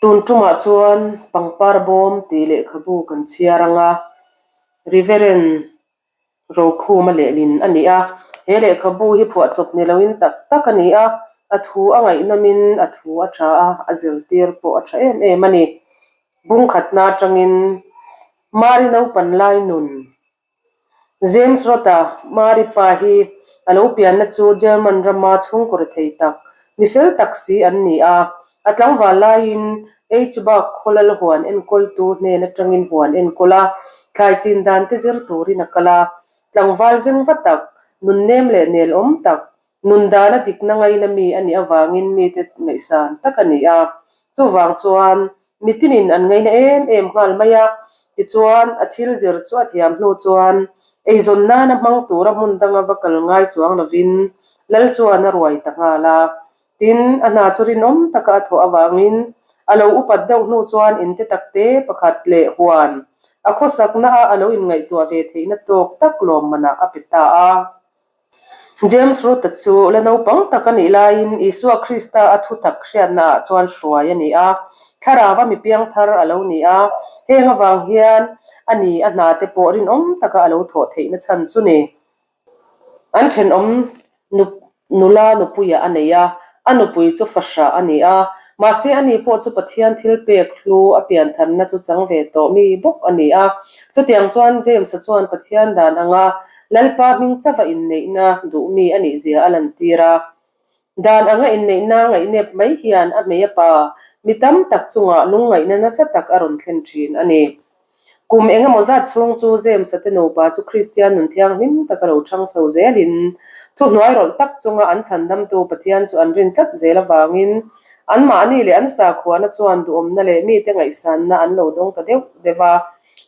Tun tumah chuan pangpar bawm tih lehkhabu kan chhiar ang a, Reverend Rokhuma lehlin a ni a. He lehkhabu hi phuahchawp ni loin tak tak a ni a, a thu a ngaihnawmin a thu a tha a, a zirtir pawh a tha em em a ni. Bungkhatna atangin Mari naupan lai nun James Rota, Mari pa hi a lo pianna chu German rama chhungkaw rethei tak, mi fel tak si an ni a. A tlangval laiin Eichbach khawlal huan enkawltu hnen atangin huan enkawl a, thlai chin dan te zir turin a kal a. Tlangval veng va tak, nunnem leh nelawm tak, Nun dana dikna ngaina mi a nih avangin mite ngaihsan tak a ni a. Chuvang chuan mitinin an ngaina em em nghal mai a. Tichuan, a thil zir chu a thiam hnu chuan eizawn nana hmang tura hmun danga va kal ngai chuang lovin Lal chuan a ruai ta nghal a. Tin, a hna chu rinawm taka a thawh avangin a lo upat deuh hnu chuan inte takte pakhat leh huan a khawsakna a a lo inngaihtuah ve theihna tawk tak lawmmanah a pe ta a. James Ruth-a chu la naupang tak a nih laiin Isua Krista a thutak hriatnaah chuan hruai a ni a, thlarauva mi piangthar a lo ni a, heng avang hian a ni a hna te pawh rinawm taka a lo thawh theihna chhan chu ni. An thenawm nula nupuiah a nei a, a nupui chu fahrah a ni a, mahse ani pawh chu Pathian thil pek hlu a piantharna chu chang ve tawh mi bawk a ni a. Chutiang chuan James-a chuan Pathian dan anga Lalpa hming chauha inneihna duh mi a nih zia a lantir a. Dan anga inneihna ngaihnep mai hian a hmei a pa mi tam tak chungah lungngaihna nasa tak a rawn thlen thin a ni. Kum eng emaw zat chhung chu James-a te nupa chu Kristian nun thianghlim taka lo chhang chho zelin thuhnuai rawlh tak chunga an chhandamtu Pathian chu an rin tlat zel avangin anmahni leh an sakhuana chuan duhawmna leh mite ngaihsanna an lo dawng ta deuh deuh a.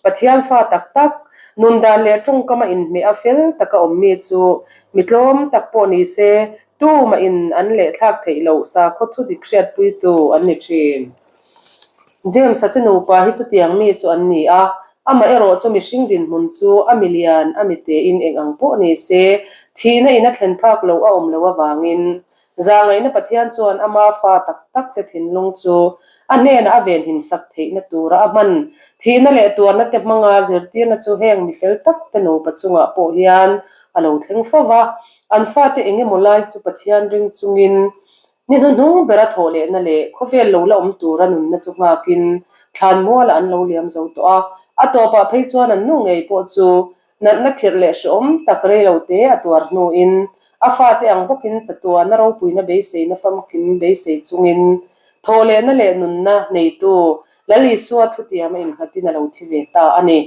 Pathian fa tak tak, nun dan leh tawngkama inhmeh a fel taka awm mi chu mi tlawm tak pawh ni se tumah in an lehthlak theih loh sakhaw thu dik hriatpuitu an ni thin. James-a te nupa hi chutiang mi chu an ni a, amah erawh chu mihring dinhmun chu a milian a mitein eng ang pawh ni se thihna in a thlen phak loh a awm loh avangin Zahngaihna Pathian chuan ama fa tak tak te thinlung chu a hnenah a venhim sak theihna tura a hman thihna leh tuarna te hmanga zirtirna chu heng mi fel tak te nupa chungah pawh hian a lo thleng fo va. An fate eng emaw lai chu Pathian ring chungin ni hnuhnung bera thawh lehna leh khawvel lo la awm tura nunna chu nghakin thlanmualah an lo liam zo tawh a. A tawpah phei chuan an nu ngei pawh chu Natna khirh leh hrehawm tak rei lo te a tuar hnuin a fate ang bawkin chatuana ropuina beiseina famkim beisei chungin thawhlehna leh nunna neitu Lal Isua thutiam a innghatin a lo thi ve ta a ni.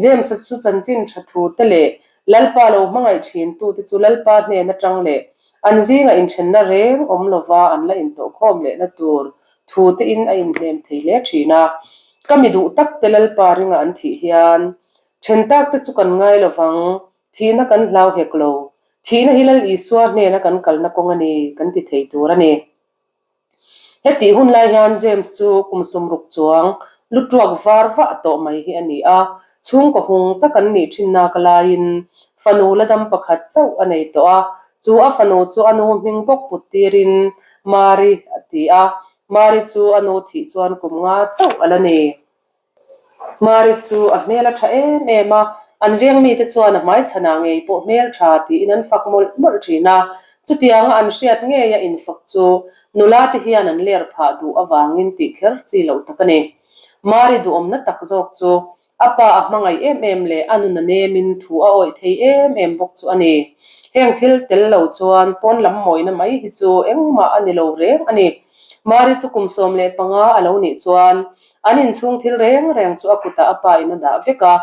James-a chu chanchin tha thu te leh Lalpa lo hmangaih thin tute chu Lalpa hnen atang leh an zinga inthenna reng awm lova an la intawhkhawm lehna tur thu tein a inhnem thei hle thin a. Ka mi duh tak te Lalpa ringa an thih hian Then tak te chu kan ngai lo vang, thihna kan hlau hek lo. Thihna hi Lal Isua hnena kan kalna kawng a ni, kan ti thei tur a ni. Hetih hun lai hian James chu kum sawmruk chuang lu tuak var vah tawh mai hi a ni a, chhungkaw hung tak an nih thin naka laiin fanu la dam pakhat chauh a nei tawh a, chu a fanu chu a nu hming bawk put tirin Mari a ti a, Mari chu a nu thih chuan kum nga chauh a la ni. Mari chu a hmel a tha em em a, an veng mite chuan a hmaichhanah ngei pawh hmel tha tiin an fak mawlh mawlh thin a. Chutianga an hriat ngeia infak chu nula te hian an ler phah duh avangin tih kher chi loh tak a ni. Mari duhawmna tak zawk chu a pa a hmangaih em em leh a nun a nemin thu a awih thei em em bawk chu a ni. Heng thil tel lo chuan pawn lam mawina mai hi chu engmah a ni lo reng a ni. Mari chu kum 15 a lo nih chuan An inchhung thil reng reng chu a kutah a pa in a dah vek a,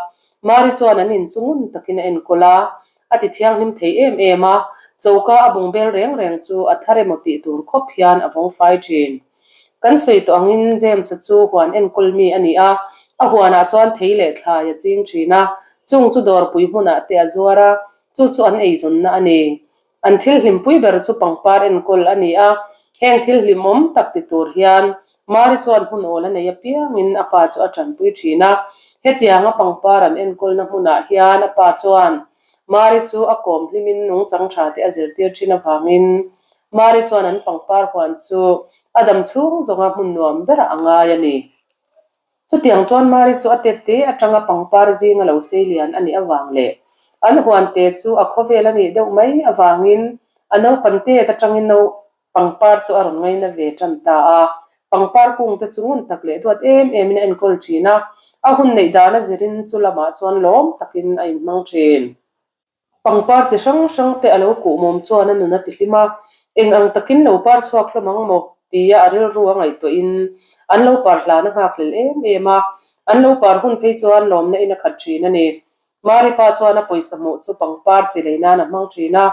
Mari chuan an in chu ngun takin a enkawl a, a ti thianghlim thei em em a, choka a bungbel reng reng chu a thar emaw tih tur khawp hian a vawng fai thin. Kan sawi tawh angin James-a chu huan enkawl mi a ni a, a huanah chuan thei leh thlai a ching thin a, chung chu dawrpui hmunah te a zuar a, chu chu an eizawnna a ni. An thil hlimpui ber chu pangpar enkawl a ni a, heng thil hlimawm tak ti tur hian Mari chuan hun awl a nei apiangin a pa chu a tanpui thin a. Hetianga pangpar an enkawlna hmunah hian a pa chuan Mari chu a kawm hlimin nungchang tha te a zirtir thin avangin Mari chuan an pangpar huan chu A dam chhung zawnga hmun nuam berah a ngai a ni. Chutiang chuan Mari chu a tette atanga pangpar zinga lo sei lian a nih avang leh an huan te chu a khawvel a nih deuh mai avangin a naupan tet atangin no pangpar chu a rawn ngaina ve tan ta a. Pangpar kung te chu ngun tak leh duat em emin a enkawl thin a, a hun neih dan a zirin chu lamah chuan lawm takin a inhmang thin. Pangpar chi hrang hrang te a lo kuhmawm chuan a nun a ti hlim a, eng ang takin lo par chhuak hlawm ang maw? tia a rilru a ngaihtuahin an lo par hlan a nghakhlel em em a, an lo par hun phei chuan lawmna in a khat thin a ni. Mari pa chuan a pawisa hmuh chu pangpar chi lei nan a hmang thin a,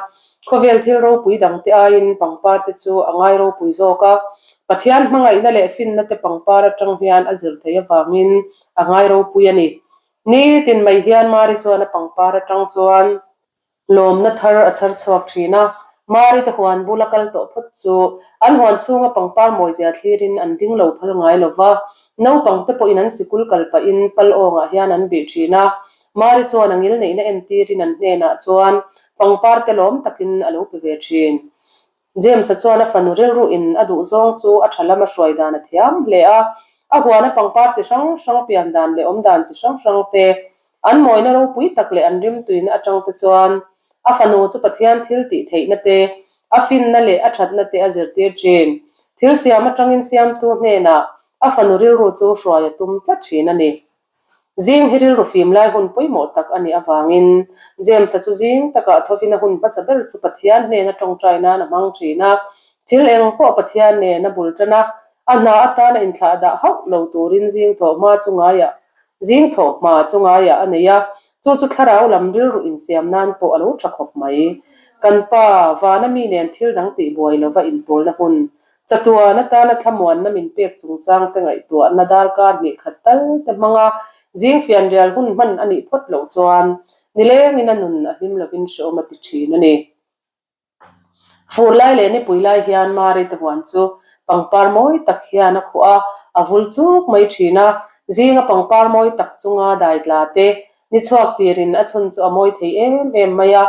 khawvel thil ropui dang te aiin pangpar te chu a ngai ropui zawk a, Pathian hmangaihna leh finna te pangpar atang hian a zir theih avangin a ngai ropui a ni. Ni tin mai hian Mari chuan a pangpar atang chuan lawmna thar a chhar chhuak thin a. Mari te huan bula kal tawh phawt chu an huan chhunga pangpar mawizia thlirin an ding lo phal ngai lo va. Naupang te pawhin an sikul kal pahin pal awngah hian an bih thin a. Mari chuan a ngil neihna entirin an hnenah chuan pangpar te lawm takin a lo pe ve thin. James-a chuan a fanu rilru in a duh zawng chu a tha lama hruai dan a thiam hle a, a huana pangpar chi hrang hrang pian dan leh awm dan chi hrang hrang te, an mawina ropui tak leh an rimtuina atang te chuan a fanu chu Pathian thil tih theihna te, a finna leh a thatna te a zirtir thin. Thil siam atangin siamtu hnenah a fanu rilru chu hruai a tum tlat thin a ni. Zing hi rilru fim lai hun pawimawh tak a nih avangin James-a chu zing takah thovin a hun hmasa ber chu Pathian hnena tawngtai nan a hmang thin a. Thil eng pawh Pathian nen a bul tan a, a hna atana inthlah dah hauh lo turin zing thawh hma chu ngaiah zing thawh hma chu ngaiah a nei a, chu chu thlarau lam rilru insiam nan pawh a lo tha khawp mai. Kan pa, vana mi nen thil dang tih buai lova inpawlna hun Chatuan atana thlamuanna min pek chungchang te ngaihtuahna darkar hnih khat tal te hmanga zing fianrial hun hman a nih phawt loh chuan nilengin a nun a hlim lovin hreawm a ti thin a ni. Fur lai leh nipui lai hian Mari te huan chu pangpar mawi tak hian a khuh a, a vul chuk mai thin a, zinga pangpar mawi tak chunga dai tla te Ni chhuak tirin a chhun chu a mawi thei em em mai a.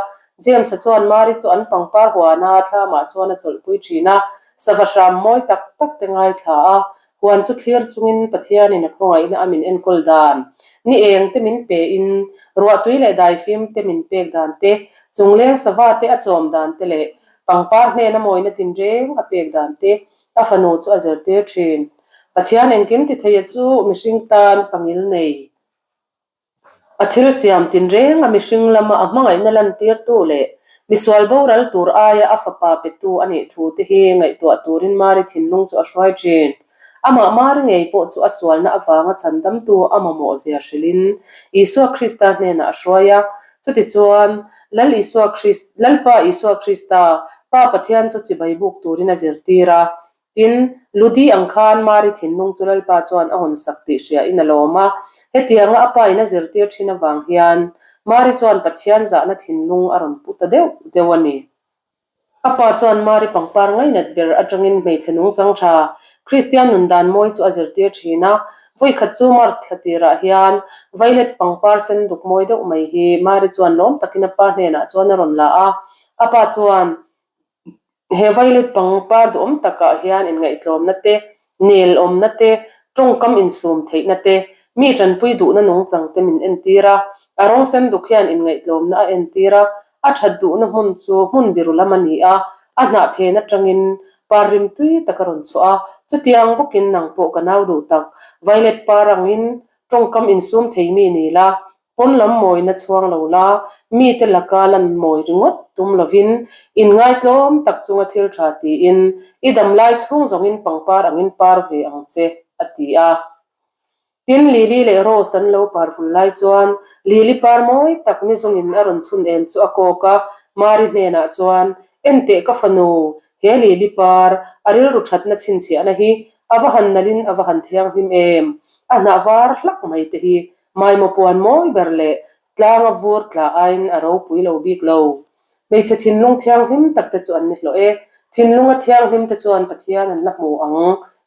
James-a chuan Mari chu an pangpar huana thlamah chuan a chawlhpui thin a, sava hram mawi tak tak te ngaithla a, huan chu thlir chungin Pathianin a khawngaihna a min enkawl dan, ni eng te min pe in, ruahtui leh daifim te min pek dan te, chungleng sava te a chawm dan te leh pangpar hnena mawina tinreng a pek dan te a fanu chu a zirtir thin. Pathian engkim ti theia chu mihring tan pangil nei. A thil siam tinreng a mihring lama a hmangaihna lantirtu leh misual boral tur aia a fapa petu a nih thu te hi ngaihtuah turin Mari thinlung chu a hruai thin. Amah Mari ngei pawh chu a sualna avanga chhandamtu a mamawh zia hrilhin Isua Krista hnenah a hruai a. Chutichuan, Lal Isua Krist, Lalpa Isua Krista, Pa Pathian chu chibai buk turin a zirtir a. Tin, Ludi ang khan Mari thinlung chu Lalpa chuan a hawn sak tih hria in a lawm a. Hetianga a pa in a zirtir thin avang hian Mari chuan Pathian zahna thinlung a rawn pu ta deuh deuh a ni. A pa chuan Mari pangpar ngainat ber atangin hmeichhe nungchang tha, Kristian nun dan mawi chu a zirtir thin a. Vawikhat chu March thla tirah hian violet pangpar sen duk mawi deuh mai hi Mari chuan lawm takin a pa hnenah chuan a rawn la a. A pa chuan He violet pangpar duhawm takah hian inngaihtlawmna te, nelawmna te, tawngkam insum theihna te, mi tanpui duhna nungchang te min entir a. A rawng sen duk hian inngaihtlawmna a entir a, a that duhna hmun chu hmun biru lam a ni a, a hnah phen atangin par rim tui tak a rawn chhuah a. Chutiang bawkin nang pawh ka nau duh tak, violet par angin tawngkam insum thei mi ni la, Pawn lam mawina chhuang lo la, mite laka lan mawi ringawt tum lovin, inngaitlawm tak chunga thil tha tiin, i dam lai chhung zawngin pangpar angin par ve ang che, a ti a. Tin, Lily leh Rose an lo par vul lai chuan, Lily par mawi tak ni zawngin a rawn chhun en chu a kawk a, Mari hnenah chuan, Enteh ka fanu, he Lily par, a rilru thatna chhinchhiahna hi a va han nalhin a va han thianghlim em, a hnah var hlak mai te hi Maimaw puan mawi ber leh tlanga vur tla aiin a ropui lo bik lo. Hmeichhe thinlung thianghlim tak te chu an ni hlawh e. Thinlunga thianghlim te chuan Pathian an la hmu ang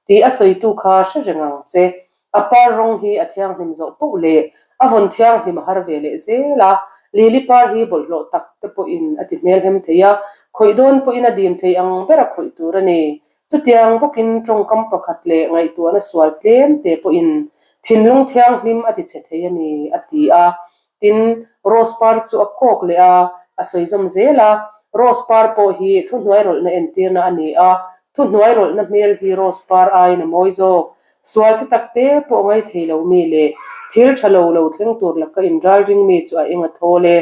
tih a sawitu kha hre reng ang che. A par rawng hi a thianghlim zawh poh leh a vawn thianghlim a har ve leh zel a. Lily par hi bawlhhlawh tak te pawhin a ti hmelhem thei a, khawih dawn pawhin a dim thei ang ber a khawih tur a ni. Chutiang bawkin tawngkam pakhat leh ngaihtuahna sual tlem te pawhin thinlung thianghlim a tichhe thei a ni, a ti a. Tin, Rose par chu a kawk leh a, a sawi zawm zel a. Rose par pawh hi thuhnuai rawlhna entirna a ni a, thuhnuai rawlhna hmel hi Rose par aiin a mawi zawk. Sual te tak te pawh ngai thei lo mi leh thil tha lo lo thleng tur laka inralring mi chu a eng a thawl e.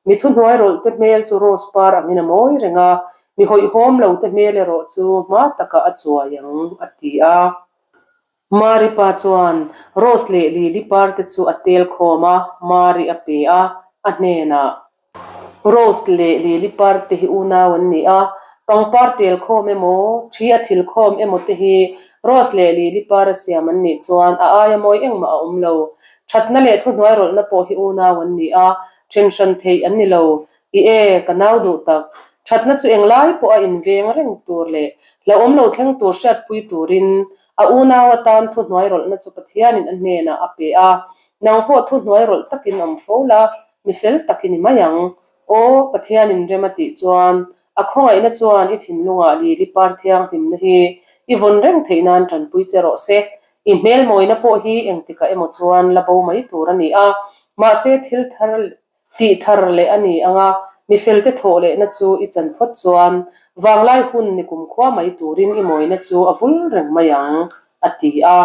Mi thuhnuai rawlh te hmel chu rose par angin a mawi reng a, mi hawihhawm lo te hmel erawh chu hma takah a chuai ang, a ti a. Mari pa chuan rose leh lily par te chu a tel khawm a, Mari a pe a, a hnenah. Rose leh lily par te hi unau an ni a, pangpar tel khawm emaw, thi a thil khawm emaw te hi rose leh lily par a siam an nih chuan a aia mawi engmah a awm lo. Thatna leh thuhnuai rawlhna pawh hi unau an ni a, then hran theih an ni lo. I e, ka nau duh tak. Thatna chu englai pawh a inveng reng tur leh hlauhawm lo thleng tur hriatpui turin a unau atan thuhnuai rawlhna chu Pathianin a hnenah a pe a. Nang pawh thuhnuai rawlh takin awm fo la, Mi fel tak i ni mai ang. Aw, Pathianin rem a tih chuan, a khawngaihna chuan i thinlungah Lili par thianghlimna hi i vawn reng theih nan tanpui che rawh se. I hmelmawina pawh hi engtikah emaw chuan la bo mai tur a ni a, mahse thil thar tih thar leh a ni ang a, mi felte thawh lehna chu i chan phawt chuan vanglai hun ni kumkhua mai turin i mawina chu a vul reng mai ang, a ti a.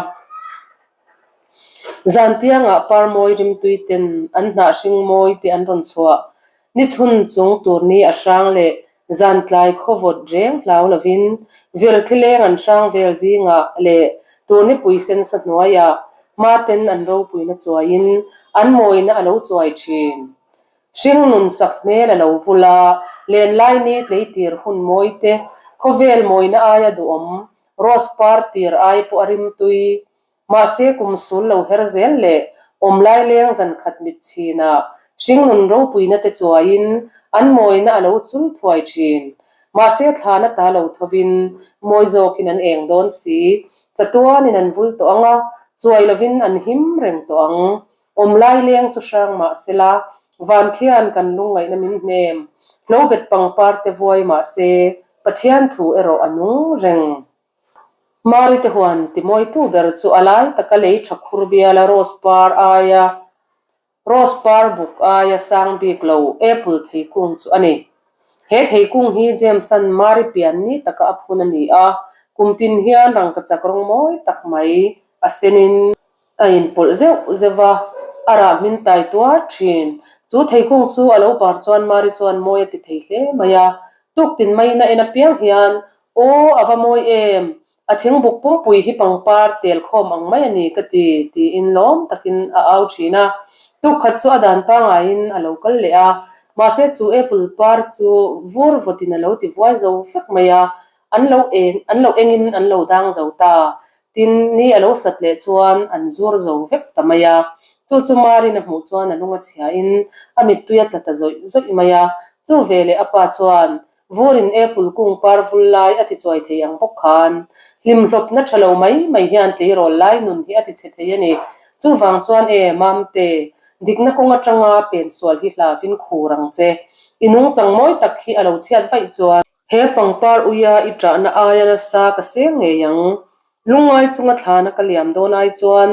Zantiangah parmawi rimtui ten an hnah hring mawi te an rawn chhuah. Ni chhun chung tur ni a hrang leh zantlai khawvawt reng hlau lovin vir thileng an hrang vel zingah leh turnipui sensa hnuaiah hmaten an ropuina chuaiin an mawina a lo chuai thin. Hring nun sak hmel a lo vul a, lenlai ni tleitir hun mawi te, khawvel mawina aia duhawm, rose par tir ai pawh a rimtui Mahse kum sul lo her zel leh awm lai leng zan khat mit chhinah hringnun ropuina te chuaiin an mawina a lo chul thuai thin. Mahse thlana ta lo thovin mawi zawkin an eng dawn si. Chatuanin an vul tawh ang a, chuai lovin an him reng tawh ang. Awm lai leng chu hrang mahsela van khian kan lungngaihna min hnem. Hlobet pangpar te vuai mahse Pathian thu erawh a nung reng. Mari te huan timawitu ber chu a lai taka lei tha khur biala rose par aia rose par buk aia sang bik lo apple theikung chu a ni. He theikung hi James-a'n Mari pian ni taka a phun a ni a, kum tin hian rangkachak rawng mawi tak mai a senin A inpawlh zeuh zeuh va, a rah hmin tai tuar thin. Chu theikung chu a lo par chuan Mari chuan mawi a ti thei hle mai a. Tuktin maiin a en apiang hian, Aw, a va mawi em! A thingbuk pumpui hi pangpar tel khawm ang mai a ni ka ti, tiin lawm takin a au thin a. Tukkhat chu a dan pangaiin a lo kal leh a, mahse chu apple par chu vur vawtin a lo ti vuai zo vek mai a, an lo eng, an lo engin an lo dang zo ta. Tin, ni a lo sat leh chuan an zur zo vek ta mai a. Chu chu Marin a hmuh chuan a lung a chhiain a mittui a tla ta zawih zawih mai a. Chu veleh a pa chuan, Vurin apple kung par vul lai a ti chuai thei ang bawk khan, hlimhlawpna tha lo mai mai hian tleirawl lai nun hi a ti chhe thei a ni. Chuvang chuan e, Mamte, dikna kawng atanga pensual hi hlavin khur ang che. I nungchang mawi tak hi a lo chhiat vaih chuan. He pangpar uia i ṭahna aia nasa ka seng ngei ang. Lungngai chunga thlana ka liam dawn ai chuan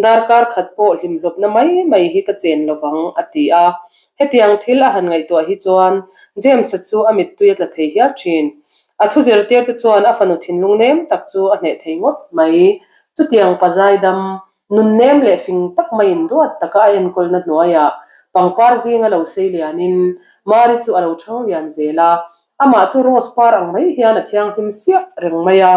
darkar khat pawh hlimhlawpna mai mai hi ka chen lo vang, a ti a. Hetiang thil a han ngaihtuah hi chuan James-a chu a mittui a tla thei hial ṭhin. A thu zirtirte chuan a fanu thinlung nem tak chu a hneh thei ngawt mai. Chutiang pa zaidam, Nun nem leh fing tak maiin duat taka a enkawlna hnuaiah pangpar zinga lo sei lianin Mari chu a lo chhang lian zel a, amah chu rose par ang mai hian a thianghlim siah reng mai a.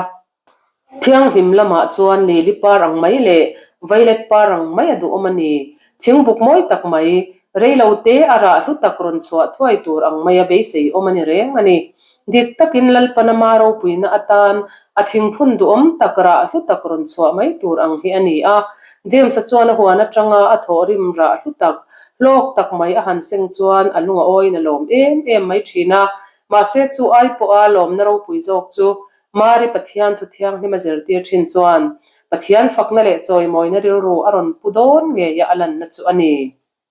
Thianghlim lamah chuan lily par ang mai leh violet par ang mai a duhawm a ni. Thingbuk mawi tak mai, reilo te a rah hlu tak rawn chhuah thuai tur ang maia beisei awm a ni reng a ni. Dik takin Lalpan ama ropuina atan a thingphun duhawm tak rah hlu tak rawn chhuah mai tur ang hi a ni a. James-a chuan a huan atanga a thawhrim rah hlu tak, hlawk tak mai a han seng chuan a lung a awiin a lawm em em mai thin a. Mahse chu ai pawha lawmna ropui zawk chu Mari Pathian thu thianghlim a zirtir thin chuan Pathian fakna leh chawimawina rilru a rawn pu dawn ngeia a lanna chu a ni.